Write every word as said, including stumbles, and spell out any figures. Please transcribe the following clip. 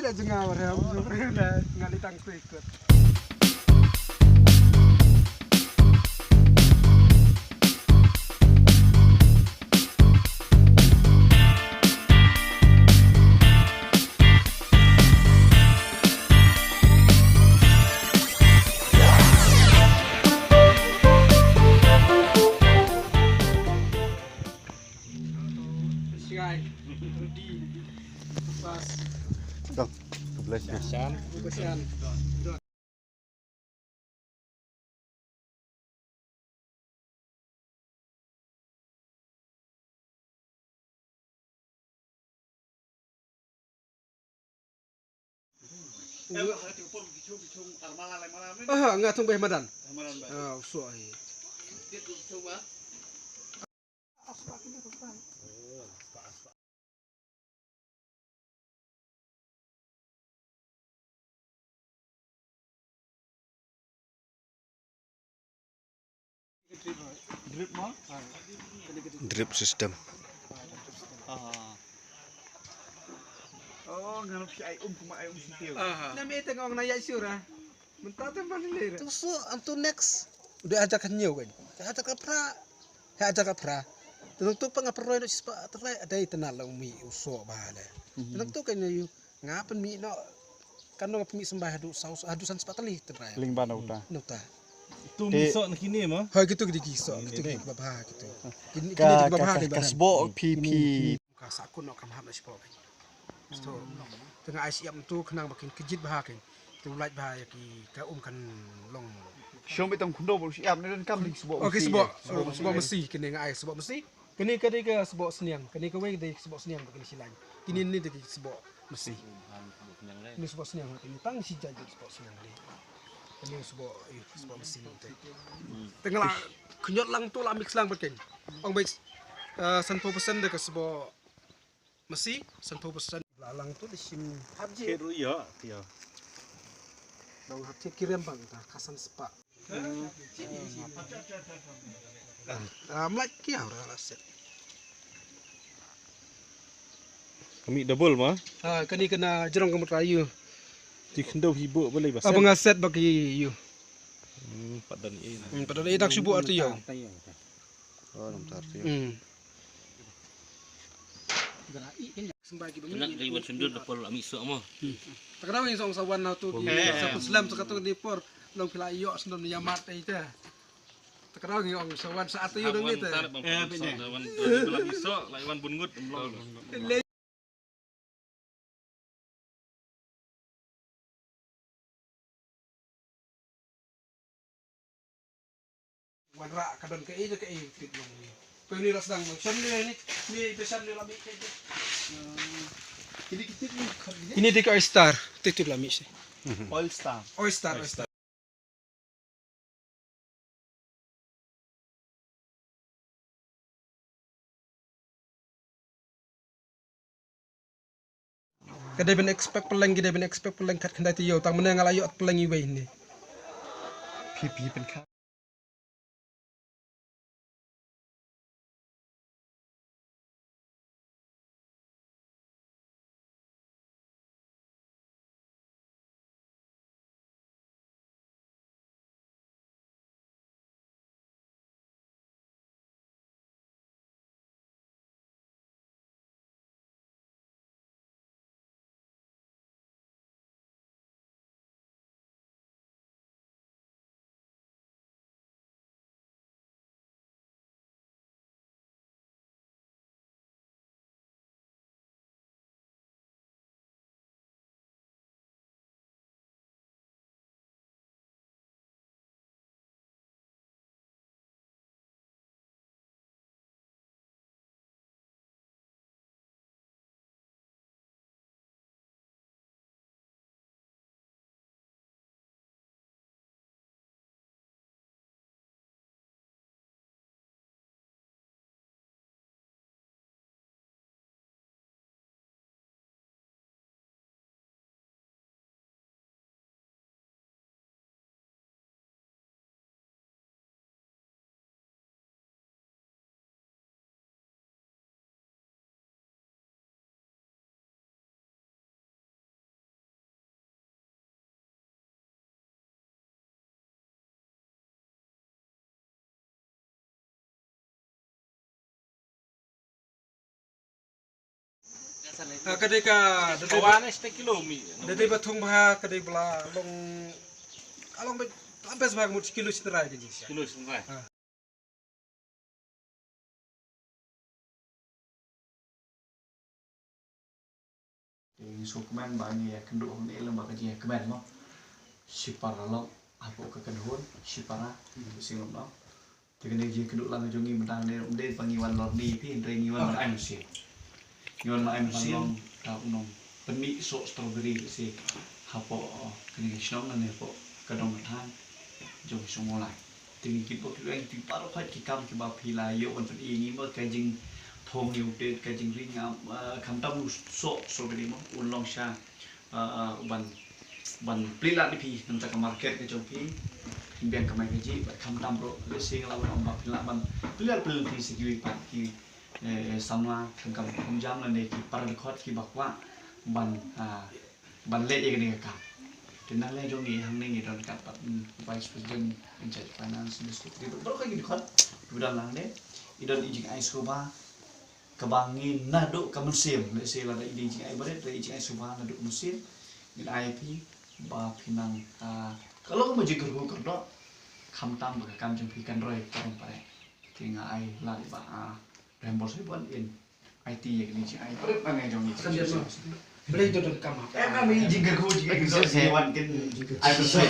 Jnga warem jong rem na ngali tang tu ikut. Dong, ka bless. Aha, nga thung beh madan. Ah, u soh hi. Drip system. Oh, ngano phi ai um kuma ai um siti. Nam e teng ong na ya sura. Mynta te ban leh. Tu so antu next. Udah ajak kan nyew kan. Ajak ka pra. Ajak ka pra. Tentu pa nga peroi no sispa terai adai tenal lang mi u soh ba le. Tentu kan yu. Nga pynmih noh, kan nga pynmih sembah haduh saw, haduh san spah tylli tynrai. Lyngba na uta. Na uta. Tu mi soh na kine ma? Hoi, kitu kidi ki soh, kitu kidi ki babha kitu. Kini, kini ki babha ni ka sboh phi phi. Ka sakun noh kam hap na sboh. Sto. Tengah ai siap tu khnang ba kin kjit bha kin. Tu lait bha ya ki ka um kan long. Shong bitong khundo bo siap ni don kam ni sboh. Okey, sboh. Sboh masi kini nga ai sboh masi. Kane ka dei ka sboh sniang, kane kawei ka dei ka sboh sniang ba kane shilaiñ. Kine ne dei ka sboh masi. Kane sboh sniang, kane tang shi jait sboh sniang kane. Kane sboh, eh, sboh masi ne te. Te nga la khñiot lang tu la mix lang bad kane. Ong bai, eh, sanphew percent da ka sboh masi, sanphew percent. La lang tu da shim hap je. Kit ruh ïa, ïa. Dang hap je kirem bang ta ka san spah. Ah, mlai kia ora la set. Kami double ma? Ah, kani kena jerong kamu terayu. Ti khendo hibo boleh ba. Apa nga set bagi you? Hmm, padan e. Hmm, padan e dak subuh arti yo. Oh, lam tar tu. Hmm. Kena dei wan sendul da por la mi sok mo. Takra ngi song sawan na tu ki sa pun slam sa katu di por long pila ïoh sendul ni yamat ai te. Takra ngi ong sawan sa atu yu dong ni te. Wan la mi sok la wan bun ngut long. Wanrah ka don kaei kaei tip long ni. Pei ni la sdang long shan ni ni ni pe shan ni la mi kaei. Ini kita ni kan ni. Ini dei ka oyster. Tip tip la mi shi. Oyster. Oyster, oyster. Ka dei ban expect pylleng, ka dei ban expect pylleng khat khyndai taïew, tang mynne nga la ïoh pylleng iwei ne. Phi phi pynkhap. Ah, ka dei ka, da dei ba, da dei ba thung bha, ka dei ba la long, ka long ba, la best bha ka mut shi kilo shi trai ka jingsiang. Kilo shi trai. Ah. Te ngi sngewkmen ba ngi ïa kynduh hangne lem bad ka jingïakmen mo. Shipara lok hapoh ka kynhun, shipara, hmm, sngewbha mo. Te kane ka jingkynduh lang jong ngi mynta ne ym dei ba ngi wan lor ni phi, hynrei ngi wan ban ai mynsiem. Ngi wan ban ai mynsiem. Ban long ta u nongpynmih soh strawberry lehse hapoh, oh, kane ka shnong ne hapoh ka dong ka thaiñ jong ka shnong Mawlai. Te ngi kit bok kit weng, te baroh khoit ki kam kiba phi la ïoh ban pyni ïa ngi mo, ka jingthung ïa u ded, ka jingring, ah, khamtam u soh strawberry mo, un long sha, ah, ah, ban, ban plie lad ïa phi na ka bynta ka market ka jong phi. Phin biang kamai kajih bad khamtam ruh lehse nga la ong ba phin lah ban plie lad plie lynti sha kiwei pat ki, eh, samla, khamtam kum jam lane ki para dkhot kiba kwah ban, ah, ban leh ïa kane ka kam. Te na liang jong ngi hangne ngi don kat pat, mm, Vice President in charge Finance, Minister Secretary, baroh kawei ki dkhot kiba don lang hangne. I don i jingai sngewbha kaba ngi naduh ka mynsiem, lehse lada i dei jingai barit, i jingai sngewbha naduh mynsiem ngin ai ïa phi ba phin nang, ah, ka long kumba jingkyrkhu kyrdoh, khamtam ba ka kam jong phi kan roi ka rong pare. Te nga ai lad ïa i Bah, ah, Rembor Sibon in ai ti ïa kane jingai barit ba ngi jong ngi. Kan ïa ma. Balei to don kam ha. Em, em, i jingkyrkhu, jingkyrkhu, jingkyrkhu, jingkyrkhu. Ai, bersih.